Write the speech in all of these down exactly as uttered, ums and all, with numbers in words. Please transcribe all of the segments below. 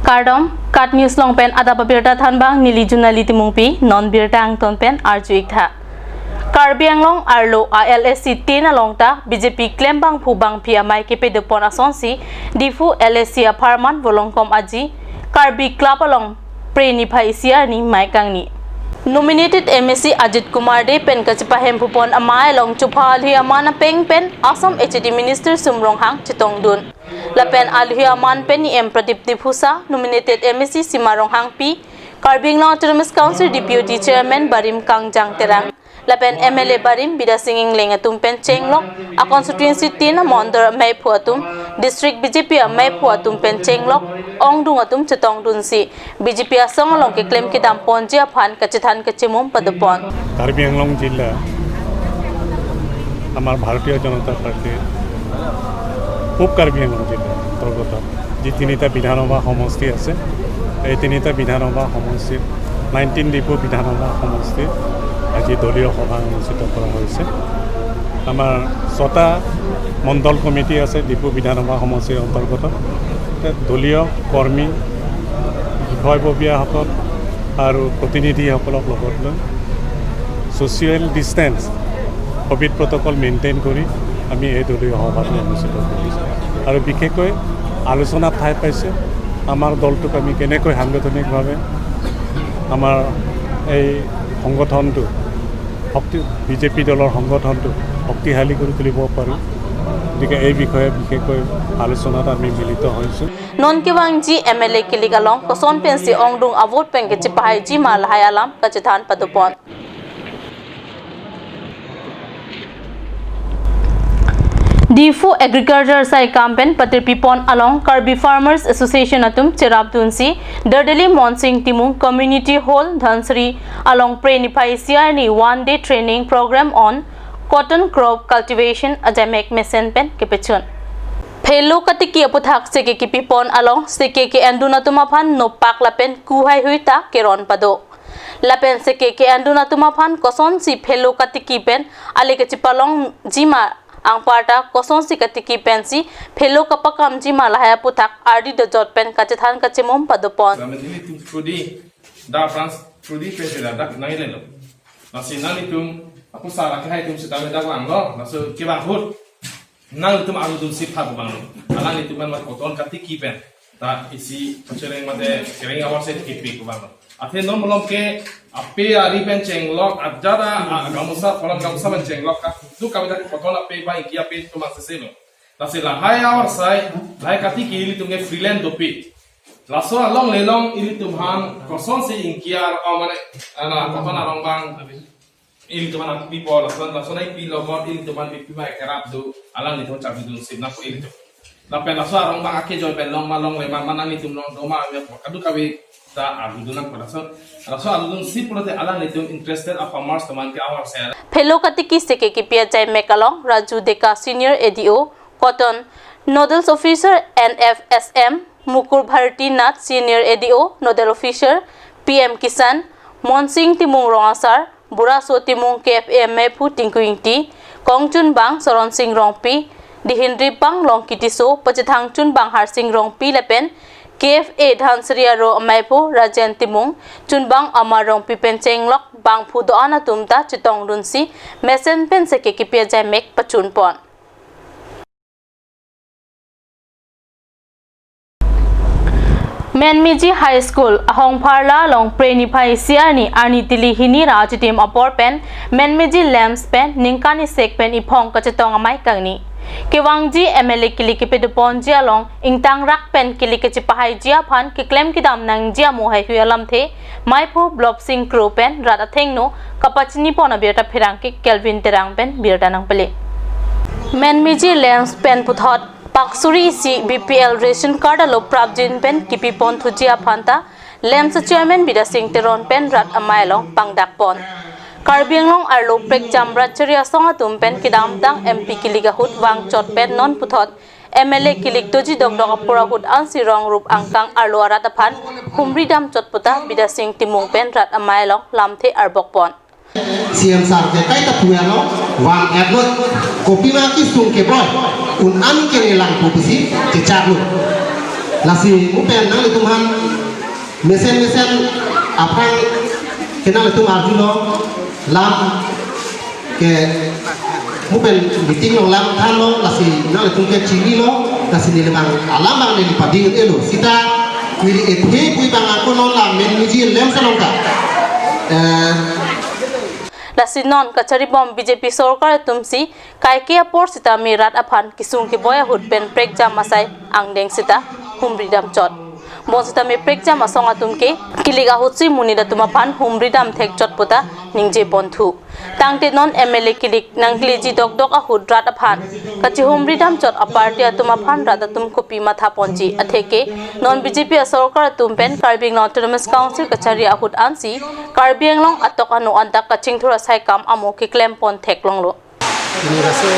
Kardom, KAT News along pen adap abirta thanbang neli Junali Timungpi, non birta angton pen arju-ik tha. Karbi Anglong arlo a L A C tin along ta B J P klembangphu bangpi amei kepadopon asonsi, Diphu L A C apharman Volongkom Aji, Karbi Club along Phre niphai isi arni mei kangni. Nominated M A C Ajit Kumar Dey pen kachepahemphupon amei along chupha alhi aman apeng pen Assam H A D Minister Sum Ronghang chetongdun. Lapen alhi aman pen E M Pradip Diphusa, nominated M A C Sima Ronghangpi, Karbi Anglong Autonomous Council Deputy Chairman Barim Kangjang Terang, lapen M L A Barim Bidya Sing Engleng atum pen chenglok, a constituency tin amondor ameiphu atum, district B J P ameiphu atum pen chenglok, ongdung atum chetongdunsi, B J P asong along keklem kedamponji aphan kachethan kachemum padopon. Karbi আংলং জিলা আমাৰ ভাৰতীয় জনতা পাৰ্টীৰ পূব কাৰ্বি আংলং জিলাৰ অন্তৰ্গত যি তিনিটা বিধানসভা সমষ্টি আছে, এই তিনিটা বিধানসভা সমষ্টিত নাইনটিন ডিফু বিধানসভা সমষ্টিত আজি দলীয় সভা অনুষ্ঠিত কৰা হৈছে। আমাৰ ছটা মণ্ডল কমিটি আছে ডিফু বিধানসভা সমষ্টিৰ অন্তৰ্গত। এতিয়া দলীয় কৰ্মী, বিষয়ববীয়াসকল আৰু প্ৰতিনিধিসকলক লগত লৈ social distance, Covid protocol maintain কৰি আমি এই দলীয় সভাটো অনুষ্ঠিত কৰিছোঁ। আৰু বিশেষকৈ আলোচনাত ঠাই পাইছে আমাৰ দলটোক আমি কেনেকৈ সাংগঠনিকভাৱে আমাৰ এই সংগঠনটো শক্তি, বি জে পি দলৰ সংগঠনটো শক্তিশালী কৰি তুলিব পাৰোঁ। গতিকে এই বিষয়ে বিশেষকৈ আলোচনাত আমি মিলিত হৈছোঁ। Non kevangji M L A kilik along koson pensi ongdung avote pen kachepahaiji ma lahai alam kachethan padopon. Diphu Agriculture Saikam pen patirpipon along Karbi Farmers Association atum cherapdunsi Dardeli Monsing Timung Community Hall Dhansiri along Phre niphai isi arni one day training program on cotton crop cultivation ajaimek mesen pen kepachun. Phelo katiki aputhak seke kepipon along seke ke-endun atum aphan nopak lapen ku haihui ta keron pado. Lapen seke ke-endun atum aphan kosonsi phelo katiki pen ale kachepalongji ma, anparta kosonsi katiki pensi phelo kapakamji ma lahai aputhak ardi dojot pen kachethan kachemum padopon. Selamat ini tum Trudy, da Frans Trudy pen sila dak nangilelo. Nasi nanglitum, aku salah ke hai tum sitame dak langlo, laso ke bahut. Nanglitum arudun si pha kubang. Alanglitum kan mat cotton katiki pen ta isi chereng mate chereng awar se kipi kubang. Athe non malom ke ape ari pen chenglok, ajara, a, gamusa, kolam gamusa pen chenglok ka. Tu kami tadi cotton ape ba ingki ape tu masih selo. Lasi lahai awar sai, lahai katiki ilitum ke freelance dopi. Laso along lelong ilitum aphan kosonsi ingki ar, oh, mane, ana, cotton arong bang. Ilitum aphan pipo, lason, lason ai pi logot, ilitum aphan pipi ma ekerap do, alanglitum chakdun sip nangpo ilitum. Lapen laso arong bang ake joy pen long ma longle ma, ma nanglitum long do ma, ya, kadokave ta arudun nangpo lason. Laso arudun sip pulote alanglitum interested a farmers teman ke awar se. Phelo katiki seke kepi ajaimek along Raju Deka Senior A D O, Cotton, Nodal Officer N F S M, Mukur Bharti Nath Senior A D O, Nodal Officer, P M Kisan, Monsing Timung Rong Asar, Buraso Timung K F A ameiphu Tinku Ingti, kongchunbang Soron Sing Rongpi, dihinripang Longki Tisso, pachethang chunbang Harsing Rongpi lapen K F A Dhansiri aro ameiphu Rajen Timung, chunbang Amar Rongpi pen chenglok bangphu do-an atum ta chetongdunsi mesen pen seke kepi ajaimek pachunpon. Menmeji High School, Ahongpharla along Phre niphai isi arni, arni tili hini ra achitim apor pen Menmeji Lamps pen ningkan isek pen iphong kachetong amei kangni. Kevangji M L A kilik kepadoponji along ingtangrak pen kilik kachepahaiji aphan keklem kedam nangji amo haihui alamthe meiphu Blop Sing Kro pen rat athengno kapachinipon abirta pherangke Kelvin Terang pen birta nangpale. Menmeji Lamps pen puthot pak suri isi B P L ration card alo prapjin pen kepipon thuji aphan ta Lamps chairman Bidya Sing Teron pen rat amei along pangdakpon. Karbi Anglong arlo prekjam rat chari asong atum pen kedamtang M P kilik ahut vangchot pen non puthot M L A kilik doji dokdok apor ahut ansi rong rup angkang arlo arat aphan humri damchot puta Bidya Sing Timung pen rat amei along lamthe arbokpon. C M sir ke kaita puya lo, vang et lo, kopima kesung keboi, un an kere lang pu pusi chechak lo. Lasi mo pen nanglitum aphan mesen mesen aphrang ke nanglitum arjulo, lam ke mo pen meeting along lam thanlo, lasi nanglitum ke chinilo, lasi neli abang alam abang neli pading-etlo. Sita neli ethe pu abang ako non la Menmeji LAMPS along ke. Eh, Lasi non kachari bom B J P sorkar atum si kaike apor sitame rat aphan kesung keboi ahut pen prekjam asai angdeng sita humri damchot. Bonsitame prekjam asong atum ke kilik ahut si monit atum aphan humri dam thekchot puta ningje ponthu. Tangte non M L A kilik nangkeleji dokdok ahut rat aphan kachihumri damchot a-party atum aphan rat atum kopi matha ponji atheke non B J P asorkar atum pen Karbi Anglong Autonomous Council kachari ahut ansi Karbi Anglong atok ano anta kachingthur asai kam amo keklem pon theklonglo. Pini laso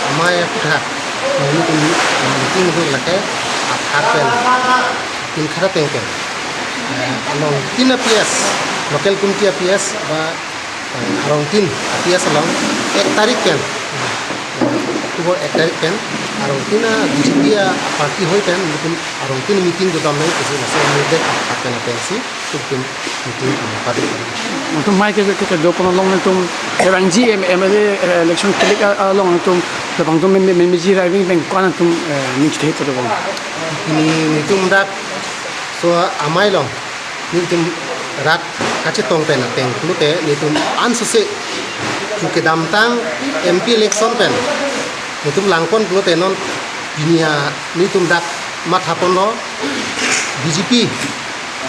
amei aphuthak nelitum meeting ahut lake aphuthak pen, tin khara teng pen, eh, along tin a-P S, local committee a-P S ba, eh, arong tin a-P S along ek tarik pen, eh, October ek tarik pen arong tin a-B J P a-party hoi pen nelitum arong tin meeting dodam nang pusi laso nirdet aphuthak pen apensi nelitum meeting padu. Nangtum amei ke, ke, kedo pon along nangtum, eh, bang ji M-, M L A, eh, election kilik a-, along nangtum, labang atum me, me, Menmeji Raving pen ko-an nangtum, eh, ning chethe to bang. Pini nelitum dak laso amei along nelitum rat kachetong pen ateng pulote nelitum ansose chu kedamtang M P election pen nelitum langpon pulote non pini a nelitum dak matha ponlo B J P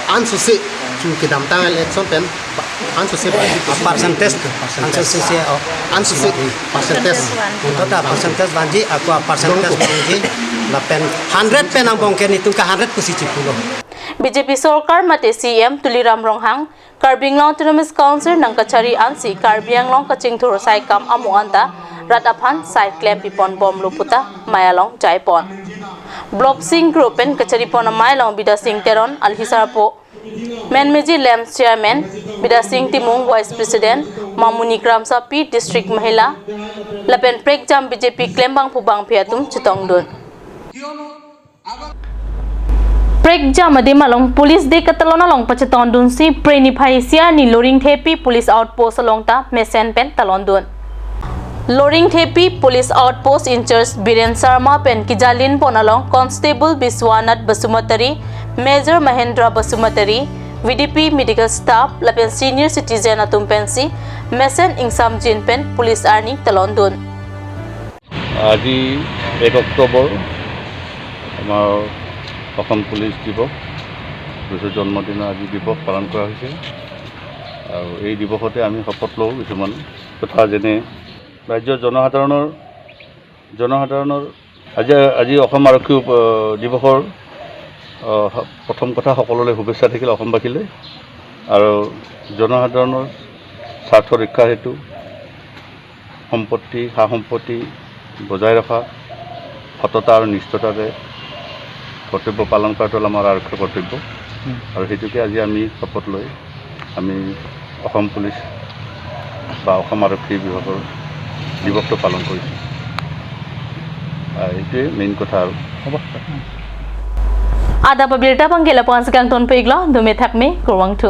ansose chu kedamtang election pen ba-, ansose ba-, percentage, ansose, oh, ansose percentage. Tota percentage vanji, ako percentage vanji, lapen hundred pen angbong ke nelitum ke hundred pusi chipulo. B J P sorkar mate C M Tuliram Ronghang, Karbi Anglong Autonomous Council nangkachari ansi Karbi Anglong kachingthur asai kam amo anta rat aphan sai klem pipon bomlo puta amei along jaipon. Blop Sing Group pen kachari pon amei along Bidya Sing Teron, alhi sarpo Menmeji LAMPS Chairman, Bidya Sing Timung Vice President, Mamuni Kramsapi District Mahila, lapen prekjam B J P klembangpo bangphi atum chetongdun. Prekjam adim along Police Day katalon along pachetongdunsi Phre niphai isi arni Loringthepi Police Outpost along ta mesen pen talondun. Loringthepi Police Outpost in-charge Biren Sharma pen kejalin pon along Constable Biswanath Basumatary, Major Mahendra Basumatary, V D P medical staff lapen senior citizen atum pensi mesen ingsamjin pen police arni talondun. আজি এক অক্টোবৰ আমাৰ অসম পুলিচ দিৱস, বিশ্ব জন্মদিনৰ আজি দিৱস পালন কৰা হৈছে। আৰু এই দিৱসতে আমি শপত লওঁ কিছুমান কথা, যেনে ৰাজ্যৰ জনসাধাৰণৰ, জনসাধাৰণৰ আজি, আজি অসম আৰক্ষী উপ-, দিৱসৰ, আহ, প্ৰথম কথা সকলোলৈ শুভেচ্ছা থাকিল অসমবাসীলৈ। আৰু জনসাধাৰণৰ স্বাৰ্থ ৰক্ষাৰ হেতু সম্পত্তি, সা সম্পত্তি বজাই ৰখা, সততা আৰু নিষ্ঠতাৰে কৰ্তব্য পালন কৰাটো হ'ল আমাৰ আৰক্ষীৰ কৰ্তব্য। উম। আৰু সেইটোকে আজি আমি শপত লৈ আমি অসম পুলিচ বা অসম আৰক্ষী বিভাগৰ দিৱসটো পালন কৰিছোঁ। আহ, এইটোৱে মেইন কথা আৰু। হ'ব। Adap abirta abangke lapu-an si kangton pik lo, dome thakme, kurvangthu.